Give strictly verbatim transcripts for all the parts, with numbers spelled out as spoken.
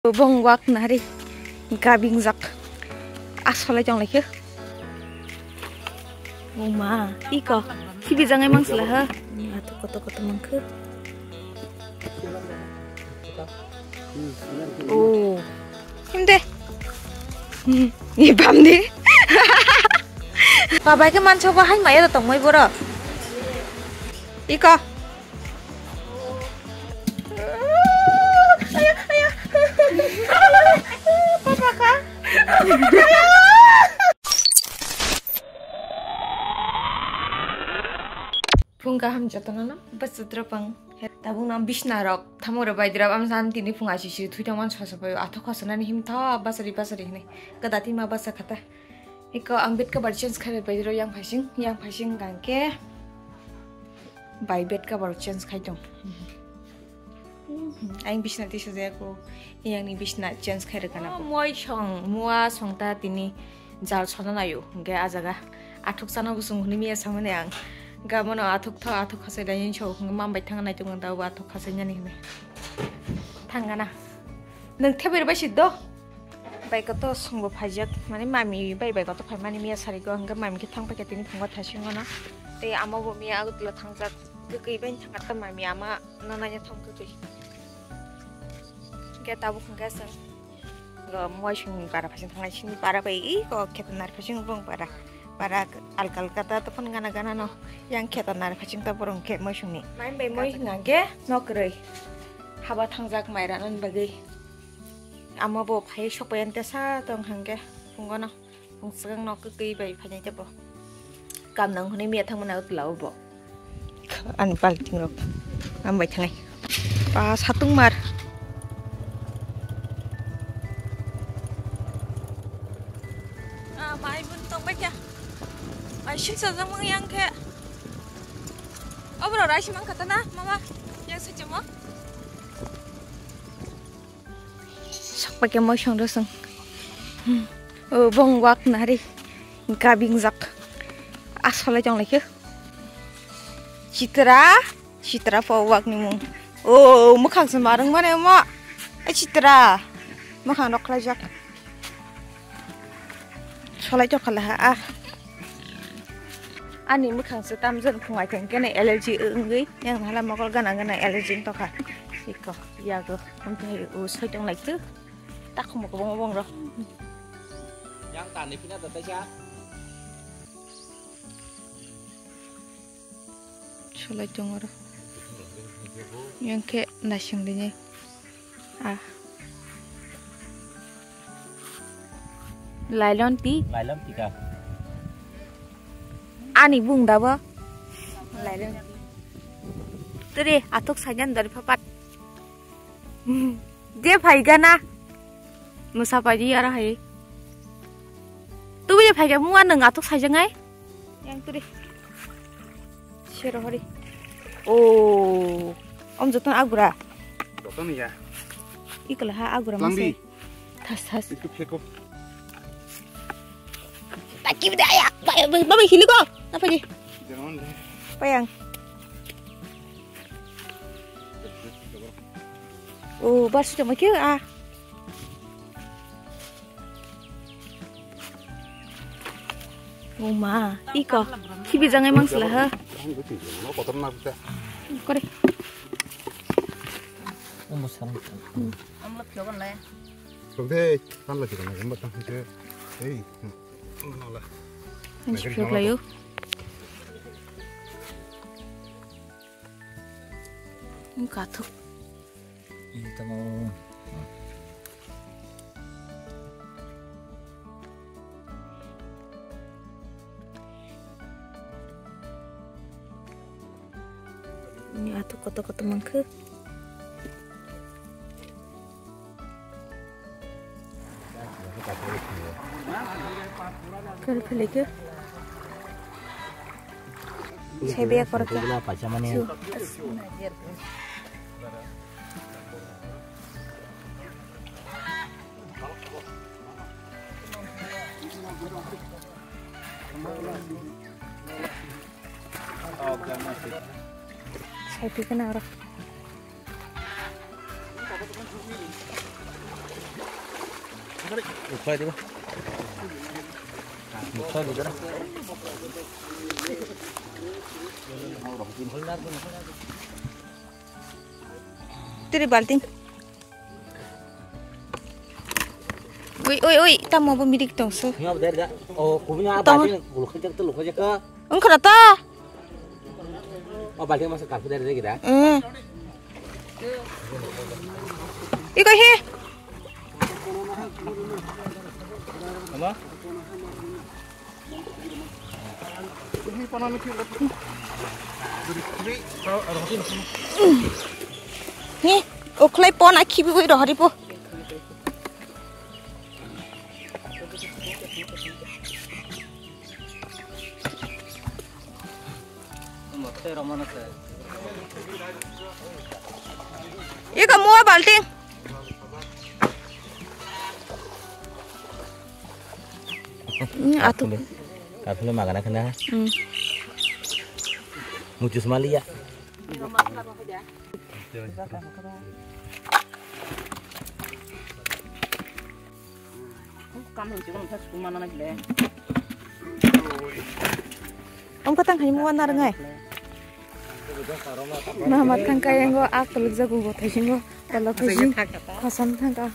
Bong wak nari gabing jak. Asolai tong laikhe. Uma, iko. Khibi jangai mang sila ha. Ato koto koto mangkhe. Oh. Himde. Hmm. Ni bamdi. Babai ke manchok ba hai maya da tongmai boro. Iko. Phung kaham jotono no bwswk drapang. Tabuk no bisna rok thamo rw bai drap am san tini phung ashi shi thui tongman soso bai athok khosonani him tho basari basari hwnwi kwda tima basa khata. Iko ang bed cover change khai bai rw yang phaising yang phaising hwnkha khe bai bed cover change khai tong. Ang bisna tisa jaya ko yang ni bisna change khai rw kana ko. Moi song mua song ta tini jal sona nayo hwnkhe a jaga athok chana busung hwnwi miya samani ang. Gabono athok tho athok khasai dai so hwnkhe mam bai thang nai tong da athok khasai nani hwnwi. Thang gana. Nwng thebai rw bai si do. Bai koto songbo phaijak, mane mami bai bai koto phaimani miya sarigo, hwnkhe mami khe thang paikha tini phungo thaisingono. Tei amo bo miya Agartala thangjak, kwkwi bai thangkha ta mami ama no naina thang kwkwi. Hwnkhe tabuk hwnkhe chwng, o, moisongni para phaising thangnai, sini para bai i kok kheto nari phaising bong para, para alka alka ta tophan gana gana no, yang kheto nari phaising ta borong khe moisongni. Mai bai moi hwnkhe no kwrwi haba thangjak mai rana bagwi. Amo bo phai sokpai tesa tong hwnkhe phungono phung swkang no kwtwi bai phainai tebo. Kam nang hwnwi miya thangmani Agartala o bo. Ani balting rok am bai thangai. Ba satung mar. Ah, mai bun tong bai kya. Ai sik sa jang mang yang khe. Obro rai si mang kata na mama. Yang sa chemo. Sakpai khe moisong rw chwng. Hmm. O bong wak nari. Gabing jak. Asolai tong laikhe. Chitra. Chitra po wak ni mung. O mwkhang se marwng mane mo. E Chitra. Mwkhang rok khlai jak. Solai tong khala ha. Ah. Ani mwkhang se tamjani phungai thang kene allergy wngwi. Yang hala mokol gana gana allergy wng tokha. Iko. Yago. Amtwi o soi tong lai tu. Takhumbo kwbangma bong rw. Yang tani phina da taisa. Solai tong oro. Yang khe naising dini. Ah. Lailon ti. Lailon ti ka. Ani bung da bo. Lailon ti. Tiri athok sajan dari papat. Je phai gana. Mwsa pai di aro hai. Tubu je phai ga mua nwng athok sajangai. Yang tiri. Sero hari. Oh. Om joton agura. Joton ya. Ikla ha agura. Langbi. Thas thas. Itu pheko. Taki bida ya. Bai bai bai hili ko. Apa di? Jangan deh. Payang. Oh, bar sudah makin ah. Oh ma, iko. Khibi jangai mang sila ha. Kotor na buta. Kore. Umu sarang. Amla phiogan lai. Tong de, tan la chikan na gamba tan se. Ei. Nala. Ang si phiok layo. Ang kathok. Ini tamo. Ini athok koto koto mangkhe. Kal phalike. Sebe korka. Su. Sai phi khna oro. Ukhlai diba. Ukhlai diba. Tiri balting. Ui, ui, ui, tamo bo mirik tongso. Nya der ga. O, kubini a Tamo. Balting, lukhai jak to lukhai jak ka. Ungkara ta. O, balting masa kapu der de gida. Eh. Iko hi. Ama? Ni, ukhlai pon a khibi ui rohori po. Iko mua balting. Hmm, atu. Kaphule, kaphule magana khna. Hmm. Muchus malia. Ang patang hai mua nar ngai. Mama thangka yango ak tulik jago go thaisingo tala thaising khosan thangka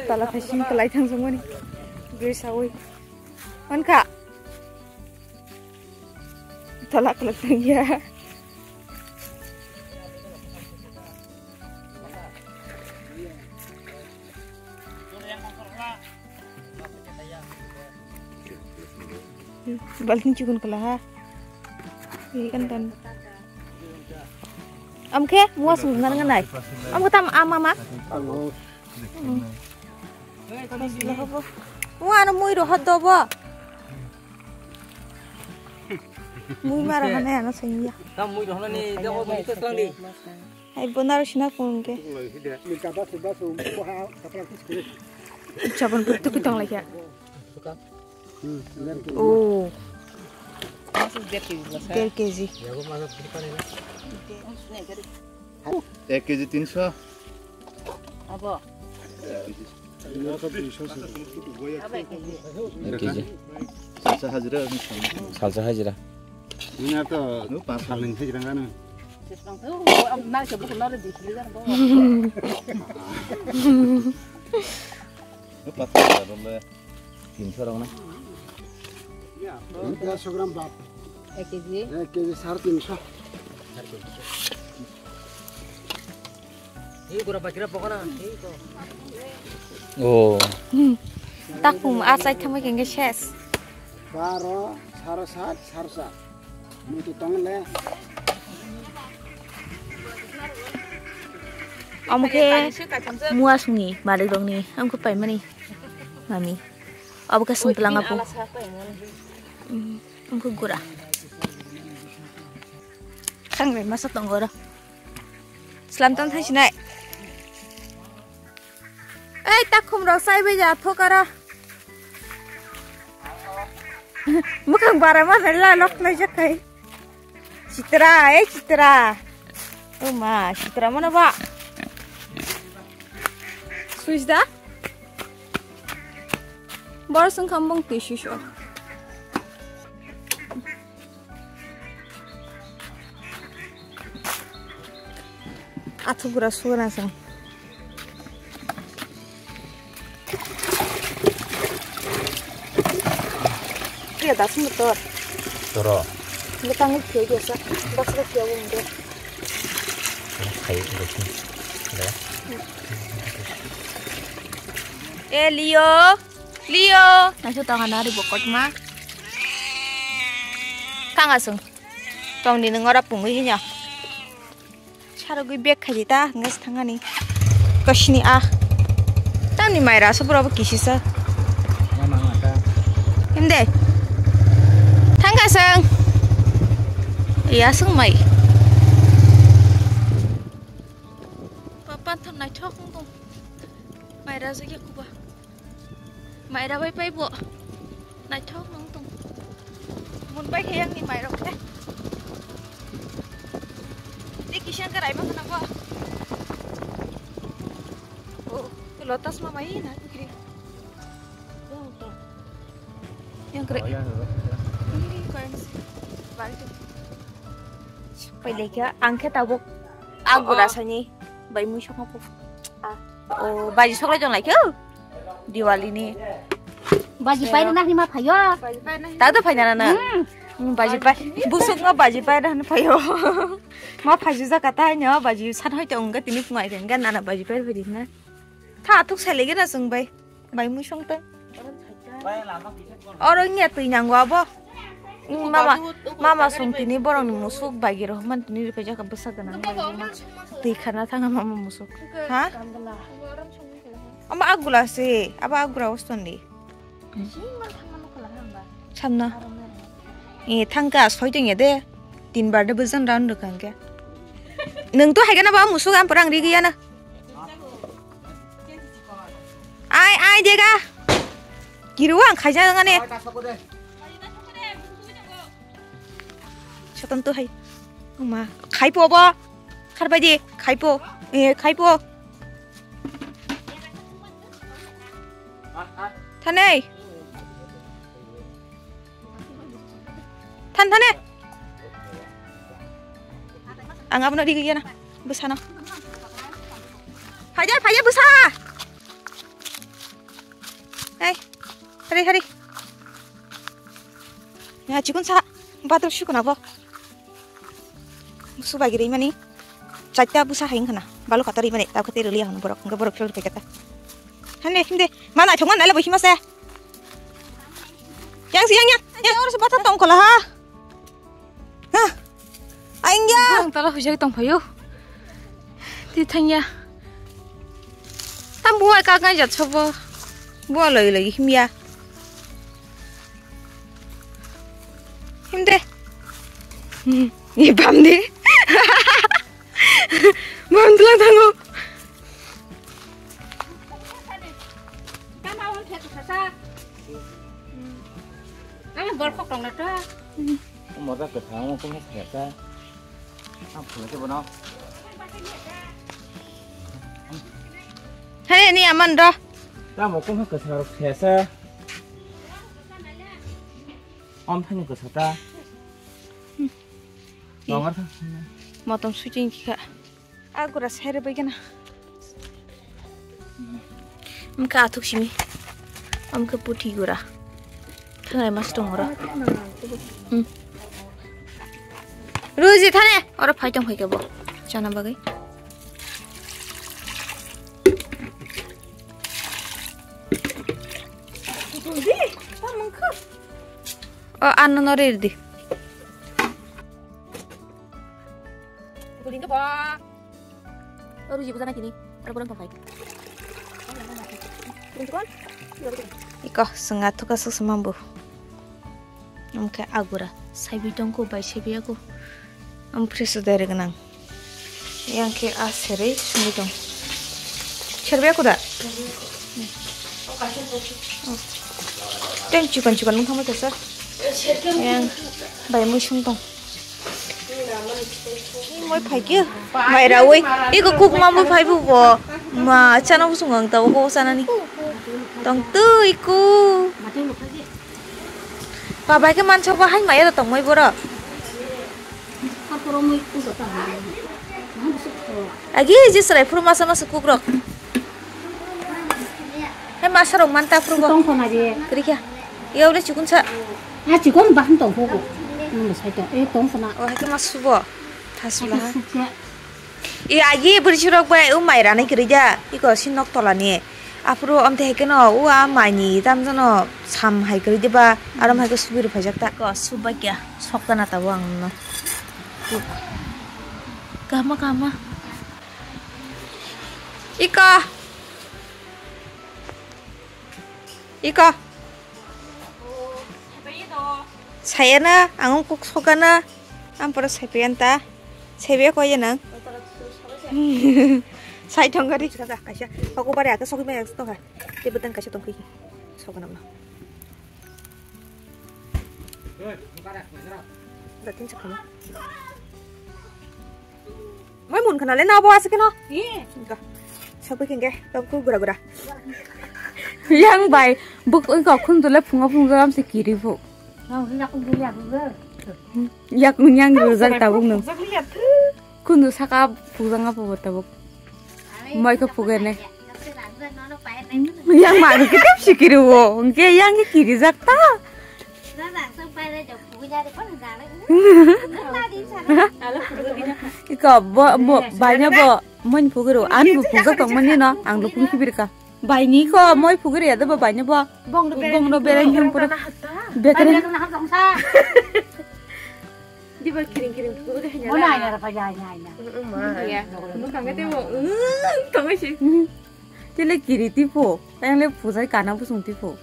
tala thaising kwlai thangjongmani bri sawi mankha tala kwlai thangya. Balting chikon kala ha. Ikan tan. Am khe mua sung ngan ngan nai. Am khe tam am ama. Mua ano mui rohot do bo. Mui mara hana ano sengya. Tam mui rohona ni jago mui teslang di. Hai bonar sina kung ke. Chabon puttu kitong laikya. Oh. Dead K G. Ek K G tinsho. Abo. Ek K G. Salsa hajira. Salsa hajira. Ini apa? Ini pas paling hajira kan? Ini pas paling. Tinsho rok na? Dersho gram bap. Ek K G? Ek K G sare tinsho. Oh. Hmm. Takhum achai thangbai kengke ses. Baro, sare sat, sare sat. Muitu tong le. Omo khe mua songni malik rokni, omo khe paimani mami. Obo khe songtwlang apo. Omo khe gura. Thangbai masa tongo oro. Slam tong thangsinai. Ei, takhum rok chai bai ja thok aro. Mukhang bara ma la lok lai jak khai. Chitra, ei Chitra. O ma, Chitra mana ba. Switch da? Bor sung kham bong twi swish o. Athuk gura suguna sang. Iya, das motor. Toro. Ini tangi kyo biasa. Das kyo biasa. Kayu biasa. Eh, Leo. Leo. Nasu tangan hari bokot ma. Kang asung. Tong di nengora pungui hinya. Sarogwi bag khaidi ta, hwnwi se thangani. Kosini ah. Tamni maira aswk borok bo kisisa. Himde. Thangka sang. Ya sung mai. Papa thon naithok wng tong. Maira jagya kuba. Maira bai pai bo. Naithok nung tong. Mun bai khe yang ni maira khe. Tei kisa khe raima khana bo. Oh, lotus ma mai na kiri. Yang kere. Ini koin. Balik. Pailekha, ang khe tabuk agura sani bai mui sokma phu. Ah. O, baji soklai tong lai khe. Diwali ni. Baji pai na ni ma phayo. Ta to phai na na. Hmm. Hmm, baji pai. Busuk ma baji pai na phayo. Ma phaiju ja kata ni baji san hoi tong ga tini phungai tong ga nana baji pai phai di na. Tha thuk sai legi na sung bai. Bai mui song tong. Oro nya twi nango abo. Mama, mama song tini borok ni musuk bagi rohman tini ripai jaka bwsa gwnang bai ma. Twi khana thanga mama musuk. Ha? Ama agula se, aba agula ustondi. Samna. E thangka soi tong ya de. Tin bar de bwjan round rwkha hwnkhe. Nwng to haikhe na ba musuk am parang rigi ya na. Ai, ai, dega. Kiru ang khaija ngane. Soton to hai. Ma, khaipo bo. Kharbai di, khaipo. Eh, khaipo. Thanai. Than, thane. Ang abono rigi yana. Bwsano. Phaiya, phaiya, bwsa. Hey. Hari, hari. Ya, chikon sa. Bathroom sukuna bo. Musu bagi ri mani. Chaita bwsa hai khana. Balu kata ri mani. Tau kata ri liya hon borok. Borok phil phai kata. Hande, hinde. Mana thong mana le bo hima se. Yang si, yang, yang. Yang oro se bathroom tong kola ha. Ha. Aing ya. Ang tala hujai tong phayo. Ti thang ya. Tam buai ka ngai jat sobo. Buai loi loi him ya. Him de. Hmm. Ni bam de. Bam tla thango. Ang borok kok tong na to. Moda kwthang mo kung khe sa. Ang phulai khe bono. Hai ni aman do. Ta mo kung khe sa rok sa. Om thani kwsa ta. Tongar sa. Motom suiting kha. Agura sere bai gana. Amkha athuk simi. Amkha puthi gura. Thangai mas tong ora. Hmm. Ruji thane ora phai tong phai kebo. Chana bagai. O ano no rir di. Kuling ke ba. Ruji bujana kini. Aro borang tongkai. Iko sengat tuka suk semambu. Amkhe agura saibi tongko bai saibi aku. Am fresh dai rwgwnang. Yang khe a serwi songwi tong. Serwi aku da? Teng chikon chikon nung thangma tasa. Yang bai mui sung tong. Moi phai khe mai rawi. Iko kuk ma moi phai bu bo. Ma chana bu sung ang ta ko chana ni. Tong tu iku. Babai khe mansa ba hai maya da tongmai borok. Agi je serai phuru masa masa kukrok. Hai masa rok manta phuru bo. Tong khona je. Kri kya? Iya udah chikun sa. Ah chikun bahan tong phuru. Nang sai to. Eh tong khona. Oh hai khe mas subo. Thasula. Sukya. I agi bwrwi rok bai o mai ranai kwrwi da. Iko si nok tola ni. Aphuru amte hai keno o a mai ni tam jano sam hai kwrwi de ba. Aro hai khe subui rw phaijak ta. Ko subakya sokta na tabo ang no. Kahma kahma. Iko. Iko. Sayana, ang kuk sokana. Ang pura saipayanta. Saibe ko ya nang. Sai thong gari. Kaisa. Aku bare aka sokima yang to ha. Te betan kaisa tong kiki. Sokana na. Datin sakana. Mai mun khana le na bo ase keno. Ih. Ga. Sabu kenge, tabuk gura gura. Yang bai, buk oi kok khun dole phunga phung jam se kiri phu. Yakung yang rujak tabuk nung. Khun du saka phuk jang apo bo tabuk. Moi ko phuk ene. Yang ma ke tep si kiri wo. Ke yang ke kiri jak ta. Iko bo, bo, banya bo, mon phuk ro. An bu phuk jak tong mani no. Ang lupung kibir ka. Bai ni ko moi phugri ya de ba bai ni bo. Bong do bereng. Bong do bereng yang pura. Bekereng. Di ba kiring kiring phugri hanya. Mana ina ra pa ya ina ina. Ya. Nung kang te mo. Tong si. Tile kiri tipo. Tang le phujai kana busung tipo.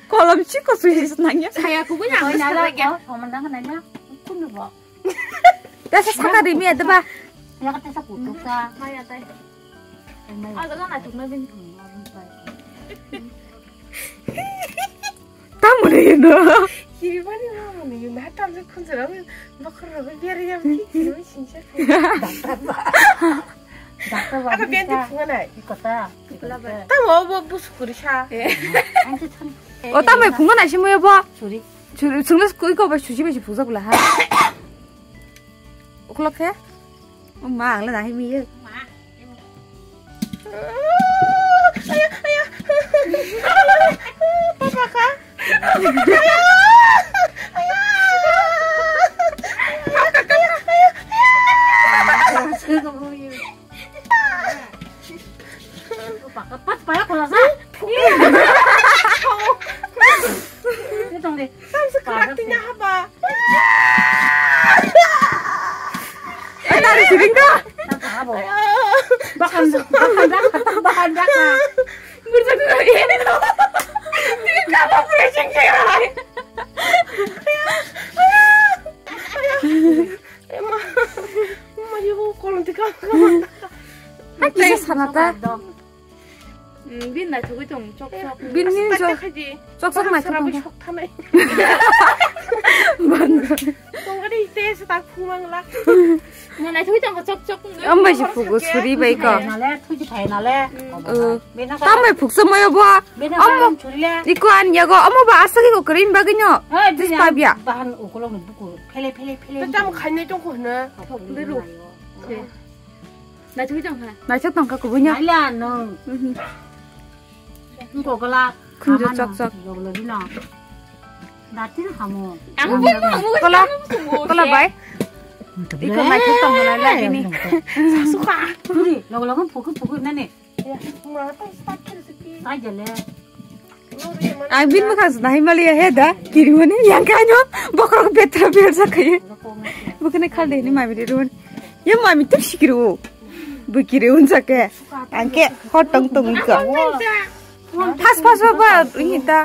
Kolom si ko sui nanya. Saya ku punya. Oi nala ko. Pamandang nanya. Kun bo. Tesa saka rimi ada ba? Ya kata sa kutuk sa. Maya tai. Ada kan atuk na bin. Tamuri no. Kiri bani mama ni yun hatam se khunjara bakar ro biar ya kiri sincha. Daktar ba. Daktar ba. Apa biar di phunga nai. Ikota. Tamo bo bus kuri sa. Ang tu thon. O tamai phunga nai simo bo. Suri. Suri sungles koi ko ba suji ba si phunga bula ha. Uklok khe? O ma, ang le nahai miyo. Papa kha? Papa, papa, papa, papa. Ini dong deh. Samsung kerak tinggal apa? Eh, tadi sering dah. Bahan, bahan dah, bahan dah. Berjalan lagi. Ini kamu boleh cengkeh. Emma, emma, yo, kolon tika. Hai, kisa sanata. Bin naithogwi tong, chok chok. Bin ni chok, chok chok naithogwi tong. Sok thanai. Tongani te se tak phumang la. Na naithogwi tong chok chok. Ambai si phugo suri bai ko. Nale thuji thai nale. Tambai phuksa mayo bo. Amo iko an yago amo ba asagi ko krim bagino. Tis pabia. Bahan ukolong buku. Phele phele phele. Tam khainai tong ko hna. Naithok tong kha. Naithok tong kha kubui no. Naila nung. Nung ko gala. Khunju chok chok. Loglo dino. Datin hamo. Ang bo hamo. Kola. Kola bai. Iko naithok tong kha la bini. Sasuka. Turi loglo phukui phukui nani. Ai jale. Ang bin mwkhang se nahai maliya he da, kirimani yang khe ano bokrok betra bersa khaye. Bokene khal de ni mami de run. Ye mami tu sikiro. Bu kiri unsa ke. Ang khe hot tong tong ka. Phas phas ba ba ini ta.